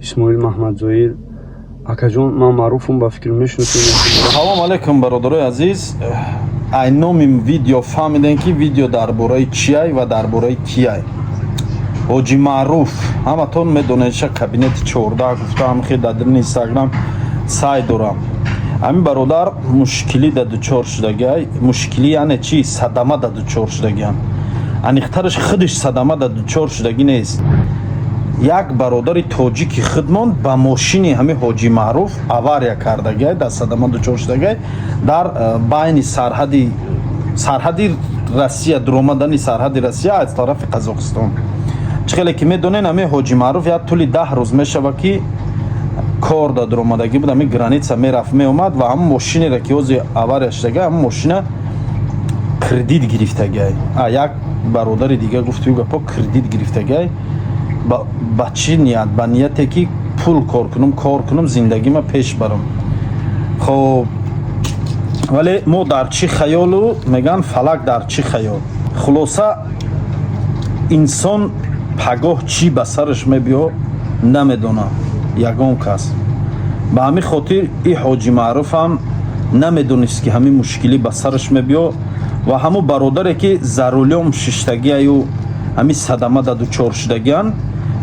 Исмоил Маҳмадзоир. Акаҷон, ман Маъруфум, ба фикр мешиносем. Салом алейкум, бародарои азиз. Ай номи видео фаҳмидем, ки видео дар бораи чиай ва дар бораи кияй. Ҳоҷи Маъруф, ҳаматон медонед, ша кабинети 14 гуфтаам, хе дар дирни Инстаграм сай дорам. Ҳамин бародар мушкилӣ да дучор шудагиай. Мушкилӣ яъне чи? Садама да дучор шудагиам. Аниқтараш, худаш садама да дучор шудагӣ нест, як бародари тоҷики худмон ба мошини ҳамин Ҳоҷи Маъруф авария кардагиай, дар садама дучор шудагиай дар байни сарҳади Россия, дуромадани сарҳади Россия аз тарафи Қазоқистон. Чӣ хеле ки медонен, ҳамин Ҳоҷи Маъруф як тӯли 10 рӯз мешава, ки кор да дуромадагӣ буд, ҳамин граница мерафт, меомад ва ҳамон мошинеро, ки ҳози авария шудагиай, ҳамон мошина кредит гирифтагиай. А як бародари дига гуфту гапо, кредит гирифтагиай ба чӣ ният? Ба нияте ки пул кор кунам, кор кунам, зиндагима пеш барам. Хоб, вале мо дар чӣ хаёлу, меган, фалак дар чӣ хаёл. Хулоса, инсон пагоҳ чӣ ба сараш мебиё, намедонам ягон кас. Ба ҳамин хотир и Ҳоҷи Маъруфам намедонист, ки ҳамин мушкилӣ ба сараш мебиё ва ҳамун бародаре, ки за рулём шиштагиаю ҳамин садама да дучор шудагиан,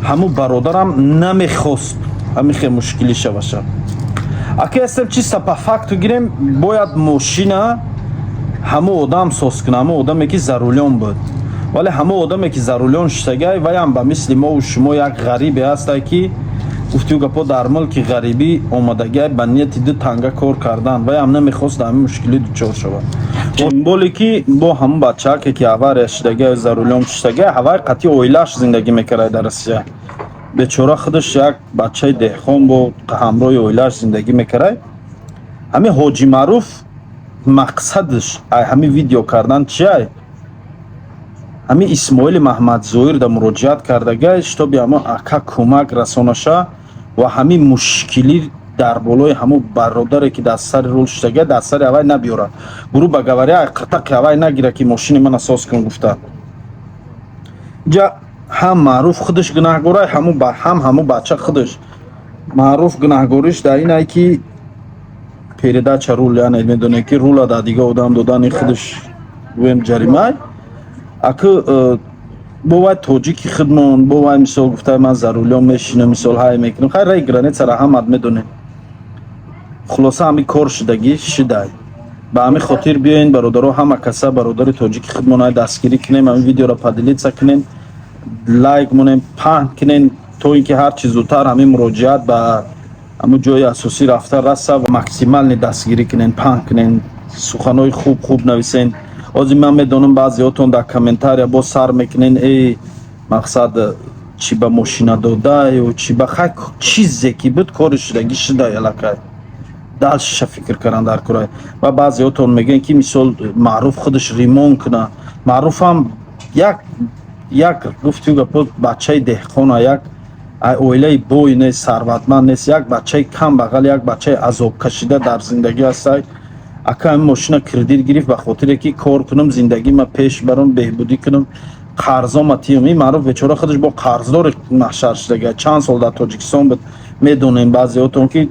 ҳамун бародарам намехост ҳамин хел мушкилӣ шаваша. Ака, ҳастем, чисто по факту гирем, бояд мошина ҳамун одам соз кунад, ҳамун одаме, ки за рулём буд. Вале ҳамун одаме, ки за рулём шиштагиай, ваям ба мисли мову шумо як ғарибе ҳастай, ки гуфтию гапо дар мулки ғарибӣ омадагиай ба нияти ду танга кор кардан. Ваям намехост дар ҳамин мушкилӣ дучор шавад. Боле ки бо ҳамун бачааке, ки авария шудагиай, за рулём шиштагиай, ҳавай қатъи оилааш зиндагӣ мекард дар Россия. Бечора худаш як бачаи деҳқон бо ҳамроҳи оилааш зиндагӣ мекард. Ҳамин Ҳоҷи Маъруф мақсадаш ай ҳамин видео кардан чиай? Ҳамин Исмоили Маҳмадзоир да муроҷиат кардагай, чтобы ҳамон ака кӯмак расонаша ва ҳамин мушкилӣ дар болои ҳамон бародаре, ки дар сари рул шудагай, дар сари авай набиёрад, грубо говоря, ай қиртақи авай нагира, ки мошини мана соз кун гуфта. Ҷа ҳам Маъруф худаш гунаҳгорай, ҳам ҳамун бача худаш. Маъруф гунаҳгориш дар инай, ки передача рул, яъне медонед, ки рула дар дига одам додани худаш гӯем ҷаримай. Акы бо вай тоҷики худмон, бо вай мисол гуфта, ман за рулём мешинам, мисол ҳай мекунам, хай раи границара ҳамат медонем. Хулоса, ҳамин кор шудагӣ шидай. Ба ҳамин хотир биёен, бародаро, ҳама каса бародари тоҷики худмон ай дастгирӣ кунем, ҳамин видеоро поделиться кунем, лайк монем, паҳн кунем, то ин ки ҳарчи зудтар ҳамин муроҷиат ба ҳамун ҷои асосӣ рафта раса ва максимально дастгирӣ кунен, паҳн кунен, суханҳои хуб хуб нависен. Ҳозир ман медонам, баъзеҳотон дар комментария боз сар мекунен: «Эй, мақсад, чӣ ба мошина додаю, чӣ ба?» Хай, чизе ки буд, кори шудагӣ шуда, аллакай дальше фикр кардан дар кора. Ва баъзеҳотон мегӯянд, ки мисол Маъруф худаш ремонт куна. Маъруфам як гуфтию гапо бачаи деҳқона, як оилаи бой нест, сарватманд нест, як бачаи камбағал, як бачаи азобкашида дар зиндагӣ ҳастай. Ака, ҳамин мошина кредит гирифт ба хотире, ки кор кунам, зиндагима пеш барам, беҳбудӣ кунам, қарзома тиём. Ин Маъруф бечора худаш бо қарздори маҳшар шудага. Чанд сол дар Тоҷикистон буд, медонем баъзеҳотон, ки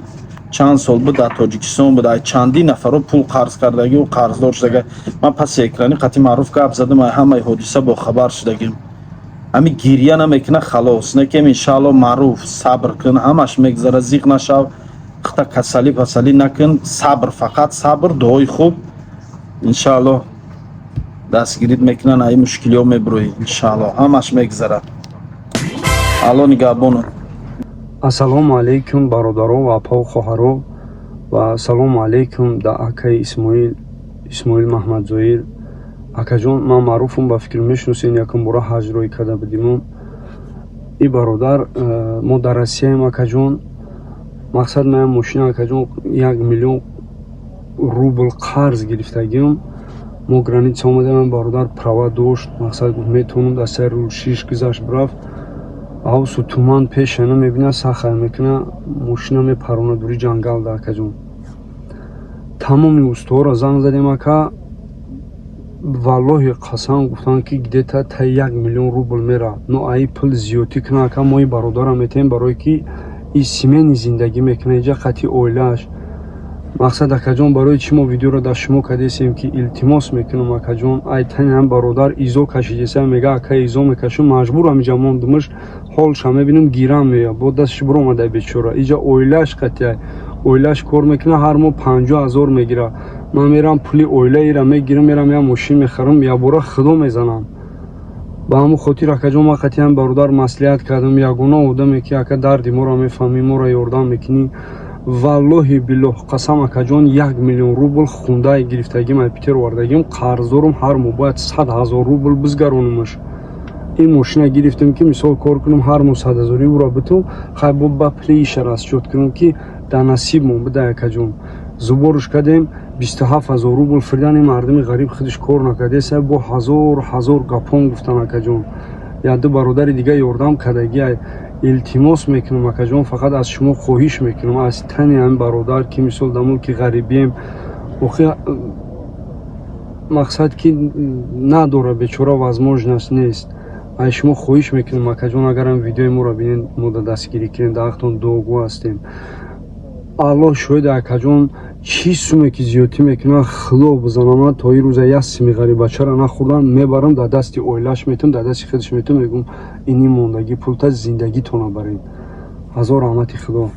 чанд сол буд дар Тоҷикистон буд, ай чандин нафаро пул қарз кардагиу қарздор шудага. Ман паси экрани қатъи Маъруф гап задам, ай ҳамаи ҳодиса бохабар шудагим. Ҳамин гирья намекуна, халос. Некем, иншаалло, Маъруф, сабр кун, ҳамаш мегзара, зиқ нашав, хата касалӣ пасалӣ накун, сабр, фақат сабр, дуои хуб. Иншаалло, дастгирит мекунан, аи мушкилиҳо мебурӯӣ, иншаалло, ҳамаш мегзарад. Алло нигаҳбонат. Ассалому алайкум, бародаро ва апаву хоҳаро, ва ассалому алайкум да акаи Исмоил, Исмоил Маҳмадзоир. Акаҷон, ман Маъруфум, ба фикр мешиносен, якум бора ҳаҷ рӯй карда будиму. И бародар, мо дар Россияем, акаҷон. Мақсад, ман мошина, акаҷон, 1 миллион рубл қарз гирифтагиам. Мо граница омадем, бародар права дошт, мақсад, гуфт, метавонам дар сари рул шиш гузашт, рафт. Авсу туман пешана мебина, сахай мекуна, мошина мепарона дури ҷангал да, акаҷон. Тамоми устоҳоро занг задем, ака, валлоҳи қасам, гуфтанд, ки где-то та 1 миллион рубл меравад. Но аи пул зиёдтӣ куна, ака, мо и бародарам метаҳем, барое ки И семейный зиндагӣ мекунад иҷа қати оилааш. Мақсад, акаҷон, барои чӣ мо видеоро дар шумо кардесем, ки илтимос мекунам, акаҷон, ай тани ҳам бародар изо кашидеса, мега: «Ака, изо мекашам, маҷбурам, иҷа мондумаш, ҳолша мебинам, гирам меояд». Бо дасташ биромада бечора. Иҷа оилааш қатия, оилааш кор мекунад, ҳар моҳ 50 000 мегирад. Ман мерам, пули оилаира мегирам, мерам, як мошин мехарам, якбора худо мезанам. Ба ҳамон хотир, акаҷон, ман қатъиян бародар маслиҳат кардам: ягона одаме ки, ака, дарди моро мефаҳмӣ, моро ёрдам мекунӣ. Валлоҳи биллоҳ, қасам, акаҷон, 1 миллион рубл хундаи гирифтагим, ай Питер овардагим, қарздорум, ҳар моҳ бояд 100 000 рубл бизгаронумаш. Ин мошина гирифтем, ки мисол кор кунам, ҳар моҳ 100 ҳазори ӯро битум, хай, бо ба пулиша расчёт кунам, ки дар насибмон бидай. Акаҷон, зуборуш кардем, 27 000 рубл фирдани. Мардуми ғариб худаш кор накардеса, бо ҳазор ҳазор гапон гуфтан. Акаҷон, як ду бародари дига ёрдам кардагиай. Илтимос мекунам, акаҷон, фақат аз шумо хоҳиш мекунам, аз тани ҳамин бародар, ки мисол дар мулки ғарибием, охи мақсад ки надора бечора, возможность нест. Аз шумо хоҳиш мекунам, акаҷон, агарам видеои моро бинед, мо да дастгирӣ кунед, дар ҳақтон дуогӯ ҳастем. Аллоҳ шоҳид, акаҷон, чӣ суме ки зиёдтӣ мекунад, худо бизанам, ман то ин рӯза як сими ғарибачаро нахӯрдам. Мебарам, дар дасти оилааш метум, дар дасти худаш метум, мегӯм: «Ини мондагӣ пулта, зиндагитона баред». Ҳазор раҳмати худо.